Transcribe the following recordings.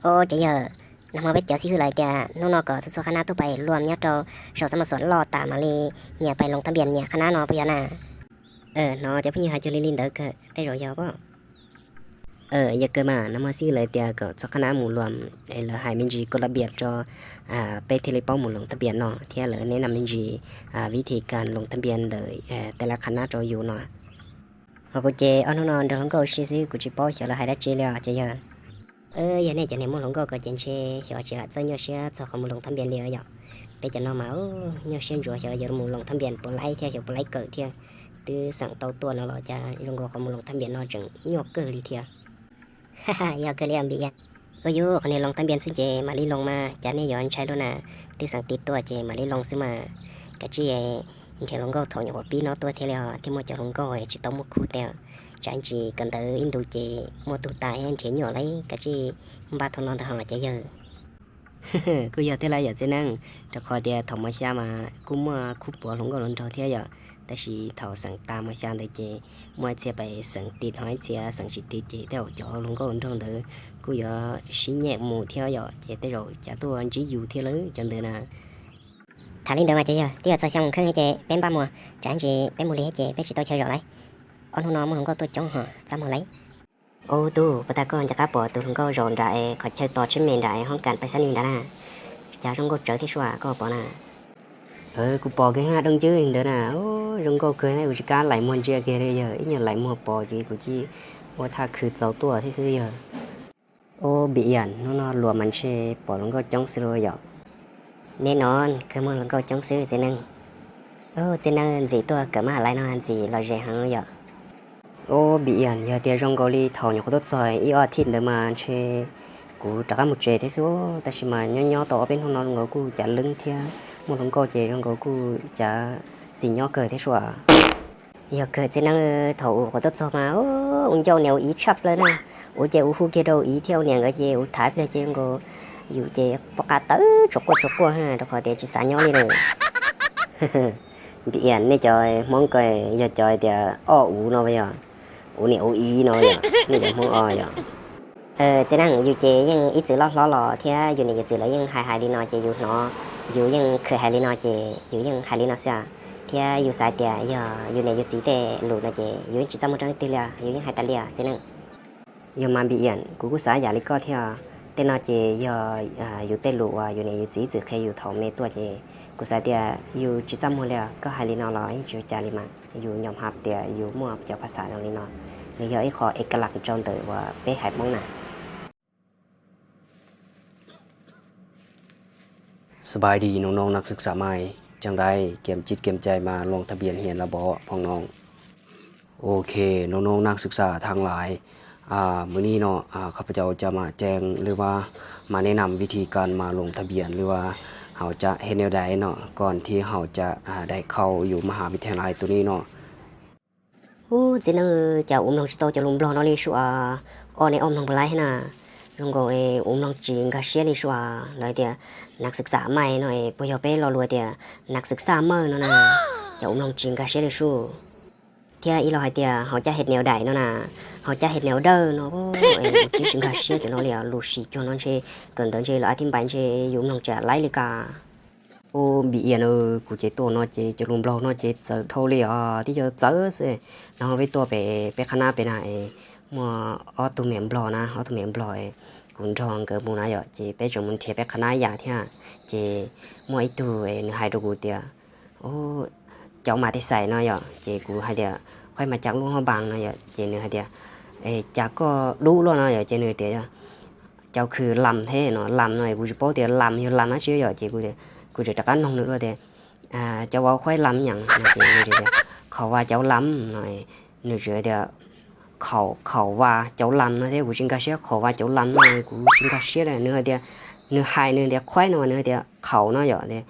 Ov, ces yawg, nag hmo peb cov xib hwb lawv tias hnub no kom txhua txhua qhab nab tuaj pais luam nyob rau saum xab mos xuam loj tas mam li nyias pais loos thab npias nyias qhab nab no puas yog na? Hnov cov phooj ywg hais cuag li li ntawd kawg tej zaum yog pob. Yog kawg mas, nag hmo xib hwb lawv tias kom txhua qhab nab mus luam, lawv hais me ntsis koj thab npias rau peb thiaj li paub mus loos thab npias no thiab lawv neb nam me ntsis vib thi kas loos thab npias ntawm tej lab qhab nab rau yus no. Hos kuv ces ob hnub no nrog hluas nkauj ua si xwb kuv tsis paub xyov lawv hais dab tsi li os ces yawg. Yog nej cov niam muaj hluas nkauj ko ces ntshe xyov tsis lam txawj nyuaj siab txog qhov mus loos thab npias li os yom. Peb cov no mas nyuaj siab ntsuav xyov yuav mus loos thab npias puas laib thiab xyov puas laib kawm thiab. Twb xeem tau tuaj no los cas zoo nkaus qhov mus loos thab npias no tseem nyuaj kawg li thiab. Yog kawg li npis. Ua yus qhov niag loos thab npias xwb ces mam li loos mas cas nej yuav ntshai luaj na. Twb xeem tiv tuaj ces mam li loos xwb mas. Kav tsij nrhiav hluas nkauj thaum nyuam qhuav pib no tuaj thiaj li os, thiaj muaj cov hluas nkauj tsis tau muaj khub tej. Tsam ntsis kawm ntawv ib ntus ces muaj tug tas thiab nrhiav nyuaj lawm, kav tsij npaj thaum no ntag hos cov yawg. Kuj yog thiab lawm yom Txiv Neej, rau qhov tias thaum mos xya mas kuj muaj khub puav hluas nkauj hluas nraug thiab yom, tab sis thaum xeem tas mos xya ntawd ces muaj ib txhia pais xeem tim ho ib txhia xeem tsis tim ces tej zaum cov hluas nkauj hluas nraug ntawd kuj yuav sib nyem mus thiab yom, ces tej zaum cas tuaj ntsib yus thiab lawm cov ntawd na. Tham li ntawd mas cov yawg, twb yuav txog xyoo kheej ces peb npaj mus, tsam ntsis peb mus li thiab ces peb tsis tau chaw zaum lawm. Ob hnub no muaj hluas nkauj tuaj coob hos txaj muag lawm. Ub tug, puas tag koj nco qab pom tus hluas nkauj zaum nram es qhov chaw tos tsheb me nram es hoob kas pais Xab Nis nrad na? Cas zoo nkauj tsawv thiab sua koj pom na? Kuv pom kiag na, doo cwb ntawd na. Zoo nkauj kawg, kuv tsis kam laim muag ntsia kiag li, yog ib nyuag laim muag pom ces kuv cia ua thaj khwv txaus tuaj thiab xwb yog. Ub Npis Iam, hnub no luag mas ntshe pom hluas nkauj coob xwb lauj yom. Neb no kawg muaj hluas nkauj coob xwb Txiv Neej. Ub Txiv Neej, Ntxim tuaj kawm mab lais no Ntxim los ze heev yom. Ub Npis Iam, yog tias zoo nkaus li thaum nyuam qhuav tuaj txog ib ob thij ntawd mas ntshe kuv rov qab mus tsev thiab xwb, tab sis mas nyob nyob tau ob peb hnub no zoo nkaus kuj cav leeb thiab muaj hluas nkauj ces zoo nkaus kuj cav txim nyob kawg thiab sua. Yog kawg Txiv Neej, thaum uas qhuav tuaj txog mas ua ncauj niam ua iv tshaj plaws na. Ua ces ua hu kiag rau iv thiab ua niam nkawd ces ua thaiv pliag ces zoo nkaus yus ces poj qa tawv tsuas quaj tsuas quaj rau qhov tias tsis xav nyob li lawm. Npis Iam, nej cov Hmoob ko yog cov tias ob uv no yog, uv niam uv iv no yog, nej cov Hmoob o yog. Txiv Neej, yus ces yeej ib txwm loj hlob los thiab yus niam yus txiv lawv yeej hais hais li no ces yus hnov, yus yeej khwv hais li no ces yus yeej hais li no xwb. Thiab yus xav tias yog yus niam yus txiv tej lus no ces yus yeej tsis txaj muag rau leej twg li, yus yeej hais tas li Txiv Neej. Yog mas Npis Iam, kuv kuj xav yam li koj thiab. Tej no ces yog yus tej lus uas yus niam yus txiv ib txwm qhia yus thaum me tuaj ces kuv xav tias yus tsis txaj muag li os, koj hais li no los yeej tsis ua cas li mas. Yus nyom hais tias yus muaj cov phas xas zoo li no, nws yog ib qho ej ka laj rau ntawm uas peb haiv Hmoob na.สบายดีน้องๆนักศึกษาใหม่ จั่งใด เกียมจิตเกียมใจมาลงทะเบียนเรียนแล้วบ่ พวกน้อง โอเค น้องๆนักศึกษาทั้งหลาย มื้อนี้เนาะ ข้าพเจ้าจะมาแจ้งหรือว่ามาแนะนำวิธีการมาลงทะเบียน หรือว่าเราจะเฮ็ดแนวใดเนาะ ก่อนที่เราจะได้เข้าอยู่มหาวิทยาลัยตัวนี้เนาะ Ub Txiv Neej, cas kuv mloog tsis tau cov lus Nplog no li sua, ob ne ob mloog puas laib na. Zoo nkaus es kuv mloog tsis nkag siab li sua. Lawv tias นักศึกษาใหม่ no es puas yog peb lo lus tias นักศึกษาใหม่ no na? Cas kuv mloog tsis nkag siab li sua. Thiab ib los hais tias เราจะเฮ็ดแนวใด no na, เราจะเฮ็ดแนวใด no es kuv twb tsis nkag siab cov no li os. Lus sim cuag no ntshe kawm ntawv ntshe lawv a thib npais ntshe yus mloog tsam laib li ka. Ub Npis Iam, kuv ces tuaj no ces cov lus Nplog no ces txawv dhau li os, tib co txawv xwb. Nag hmo peb tuaj pem peb qhab nab pem na es muaj ob tug me nyuam Nplog na, ob tug me nyuam Nplog es kuv nrog nkawd mus na yom, ces peb tseem mus nrhiav peb qhab nab yam thiab. Ces muaj ib tug es nws hais rau kuv tias เจ้ามาแต่ไส no yom, ces kuv hais tias ข้อยมาจากหลวงพระบาง no yom, ces nws hais tias เจ้าก็รู้แล้ว no yom, ces nws tias เจ้าคือลำ thiab ลำ no, kuv tsis paub tias ลำ yog ลำ dab tsi yom, ces kuv tseem rov qab noog nws dua tias เจ้าว่าข้อยลำหยัง no, ces nws tias เขาว่าเจ้าลำ no, nws tseem tias เขาว่าเจ้าลำ no thiab, kuv tsis nkag siab เขาว่าเจ้าลำ no, kuv tsis nkag siab li. Nws hais tias, nws hais nws tias ข้อย no, nws tias เขา no yom, tias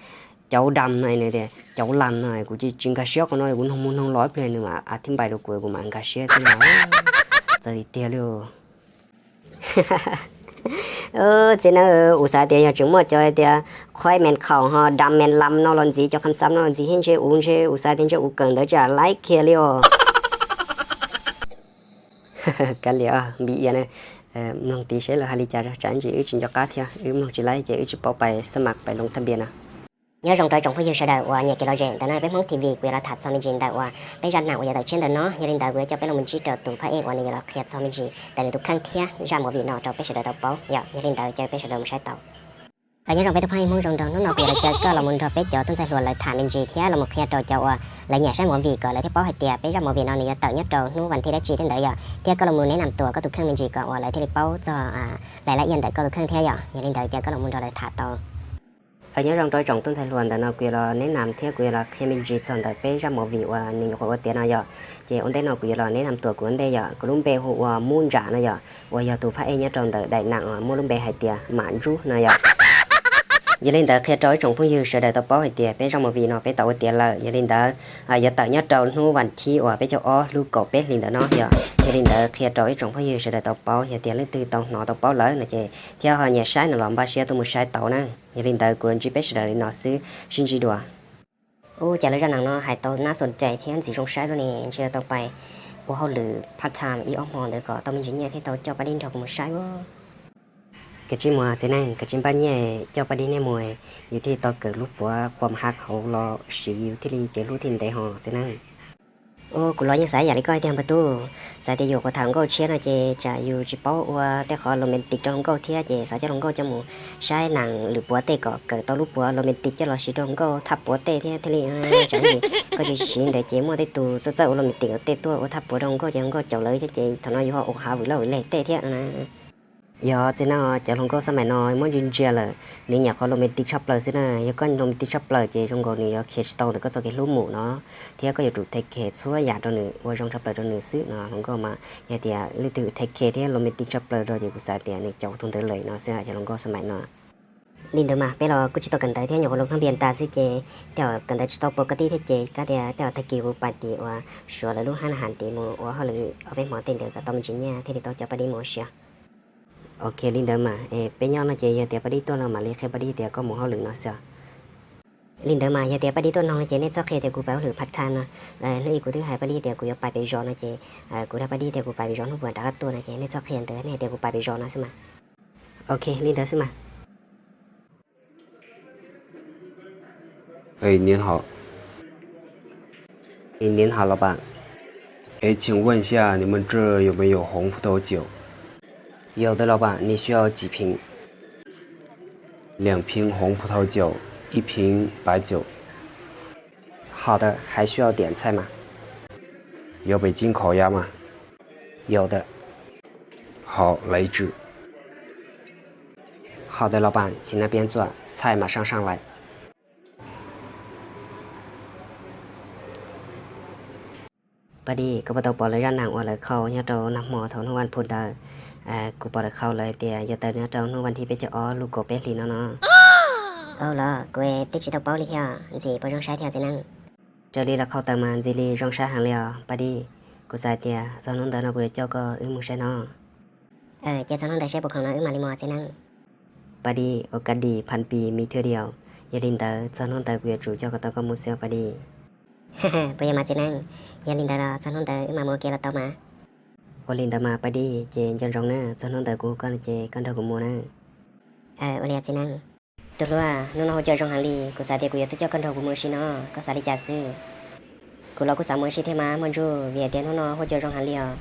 เจ้าดำ no, nws tias เจ้าลำ no, kuv tsis nkag siab qhov no, kuv noog mus noog los ib pliag nws mam a thib npais rau kuv, kuv mam nkag siab thiab no. Txawv tiag tiag li. Txiv Neej, kuv xav tias yog tseem muaj cov tias ข้อย men เขา ho ดำ men ลำ no los ntxiv, cov kham xab no los ntxiv thiab ntshe kuv, ntshe kuv xav tias ntshe kuv kawm ntawv tsam laib kiag li os. Kav liam Npis Iam, Mloog tid seb lawv hais li cas, tsam ntsis wb tsis nco qab thiab wb mloog tsis laib ces wb tsis paub pais xab mam pais loo thaj npias na. Nyob zoo rau ib tsoom phooj ywg sawv daws uas nyiam kev lom zem, ntawm no peb Hmoob T V kuv yuav los tham txog me ntsis ntawm uas peb zaj nam uas yuav tawm tshiab ntawm no. Yog li ntawd kuv yuav coj peb los mus ntsib rau tus phab ej uas nws yuav los qhia txog me ntsis ntawm nws tus kheej thiab zaj movie no rau peb sawv daws tau paub yom. Yog li ntawd caw peb sawv daws mus saib tau. Nyob zoo peb tus phab ej Hmoob, zoo nraug hnub no kuv yuav los caw koj los mus nrog peb cov tub ntxhais hluas lawv tham me ntsis thiab los mus qhia rau cov uas lawv nyiam saib movie kom lawv thiaj paub hais tias peb zaj movie no nws yuav tawm nyob rau hnub vas thib dab tsi thiab ntawd yom, thiab koj los mus neb nam tuas koj tus kheej me ntsis kom uas lawv thiaj li paub txog lais laj iaj ntawm koj tus kheej thiab yom. Yog li ntawd caw koj los mus nrog lawv tham tau. Nyob zoo rau ib tsoom tub ntxhais hluas, ntawm no kuv yuav los neb nam thiab kuv yuav los qhia me ntsis txog ntawm peb zaj movie uas nws nyuam qhuav ua tiav no yom. Ces ua ntej no kuv yuav los neb nam tuas kuv ua ntej yom, kuv lub npe hu ua Mub Ntsam no yom, uas yog tus phab ej nyob rau ntawm daim nam uas muaj lub npe hais tias Mam Ntsub no yom. Yog li ntawd qhia rau ib tsoom phooj ywg sawv daws tau paub hais tias peb zaj movie no peb tau ua tiav lawm, yog li ntawd yuav tawm nyob rau hnub vas thib uas peb caug ob lub kaum peb hlis ntawm no yom. Yog li ntawd qhia rau ib tsoom phooj ywg sawv daws tau paub, yog tias leej twg tau hnov tau paub lawm no ces thiab ho nyiam saib no los npaj siab tuaj mus saib tau na. Yog li ntawd kuv los ntsib peb sawv daws li no xwb, sib ntsib dua. Ua cas lawv zaj nam no hais tau nab xus cais thiab ntxim zoo saib luaj ne, ntshe tau pais ua hauj lwm part time ib ob hmo ntawd kom tau me ntsis nyiaj thiaj tau coj Paj Dib nrog kuv mus saib ua. Kav tsij mus txiv neej, kav tsij npaj nyiaj coj Paj Dib niaj mus, yus thiaj tau kawm lub puav qhuam haj hauv los siv yus thiaj li kev hlub thiaj ntev ho txiv neej. Ua kuv los yeej xav yam li koj tiag npawg tub, xav tias yus nyuam qhuav tham hluas nkauj tshiab no ces tsam yus tsis paub ua tej qhov romantic rau hluas nkauj thiab ces xav coj hluas nkauj coj mus saib nam lwm puav tej kom kawm tau lub puav romantic coj los siv rau hluas nkauj thaj puav tej thiab thiaj li tsam ntsis koj tsis siv ntawd ces muaj tej tus txawj txawj ua romantic tej tuaj ua thaj puav rau hluas nkauj ces hluas nkauj caum lawv thiab ces thaum no yus ho ua hav vwm loj vwm leg tej thiab. Yog txiv neej, cov hluas nkauj xab maim no muab ntsia ntsia lawm, nws nyuam qhuav romantic tshaj plaws xwb na. Yog koj romantic tshaj plaws ces zoo nkaus nws yuav khiav tsis tau ntawm koj txoj kev hlub mus no, thiab koj yuav tsum take care txhua yam rau nws ua zoo tshaj plaws rau nws xwb no. Hluas nkauj mas yog tias leej twg take care thiab romantic tshaj plaws rau ces kuv xav tias nws caum tus ntawd lawm no xwb, cov hluas nkauj xab maim no. Li ntawd mas peb los kuj tsis tau kawm ntawv thiab nyuam qhuav lub hnab npias tas xwb ces tej zaum kawm ntawv tsis tau pom koj tib thiab ces kav tias tej zaum tag kis kuv pais tim uas Suav lawv lub hab na has tim mus ua hauj lwm ob peb hmo tej ntawd kom tau me ntsis nyiaj thiaj li tau coj Paj Dib mus ua si. Ok, li ntawd mas es peb nyob no ces yog tias Paj Dib tuaj los mam li qhia Paj Dib tias koj mus hauj lwm no xwb. Li ntawd mas yog tias Paj Dib tuaj no ces nej txhob qhia tias kuv pais hauj lwm part time no. Hnub ib kuv twb hais Paj Dib tias kuv yuav pais pem zos no ces kuv dag Paj Dib tias kuv pais pem zos hnub puas rov qab tuaj no ces nej txhob qhia ntawd, nej hais tias kuv pais pem zos no xwb mas. Ok, li ntawd xwb mas. 哎，您好。哎，您好，老板。哎，请问一下，你们这儿有没有红葡萄酒？有的，老板，你需要几瓶？两瓶红葡萄酒，一瓶白酒。好的，还需要点菜吗？有北京烤鸭吗？有的。好，来一只。好的，老板，请那边坐，菜马上上来。 Paj Dib, koj puas tau pom lawv zaj nam uas lawv qhau nyob rau nag hmo thaum hnub vas phuv ntawd? Kuv pom lawv qhau lawv tias yuav tawm nyob rau hnub vas thib peb caug ob lub kaum peb hlis no no. Au los, kuv twb tsis tau paub li thiab, ntxim puas zoo saib thiab txiv neej? Raws li lawv qhau tawm mas ntxim li zoo saib heev li os Paj Dib. Kuv xav tias txog hnub ntawd no kuv yuav coj koj wb mus saib no. Ces txog hnub ntawd seb puas khoom no wb mam li mus txiv neej. Paj Dib, ua kaj dis phaj pis me thwj diaus, yog li ntawd txog hnub ntawd kuv yuav tsum coj kom tau koj mus xwb os Paj Dib. Puas yog mas txiv neej? Yog li ntawd los txog hnub ntawd wb mam mus ua ke los tau mas. Ua li ntawd mas Paj Dib, ces nco ntsoov na, txog hnub ntawd kuv hu koj no ces koj nrog kuv mus na. Ua li txiv neej. Tus hluas, hnub no huab cua zoo heev li, kuv xav tias kuv yuav tuaj coj koj nrog kuv mus ua si no, koj xav li cas xwb? Kuv los kuj xav mus ua si thiab mas Muaj Ntsuj, vim hais tias hnub no huab cua zoo heev li os.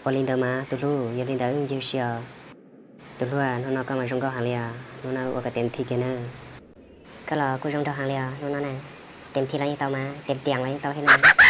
Ua li ntawd mas tus hlub, yog li ntawd wb mus ua si os. Tus hluas, hnub no koj mas zoo nkauj heev li os, hnub no ua kom tes thi kiag na. Koj los kuj zoo nraug heev li os hnub no na. Tes thi los yeej tau mas, tes tiam los yeej tau thiab na.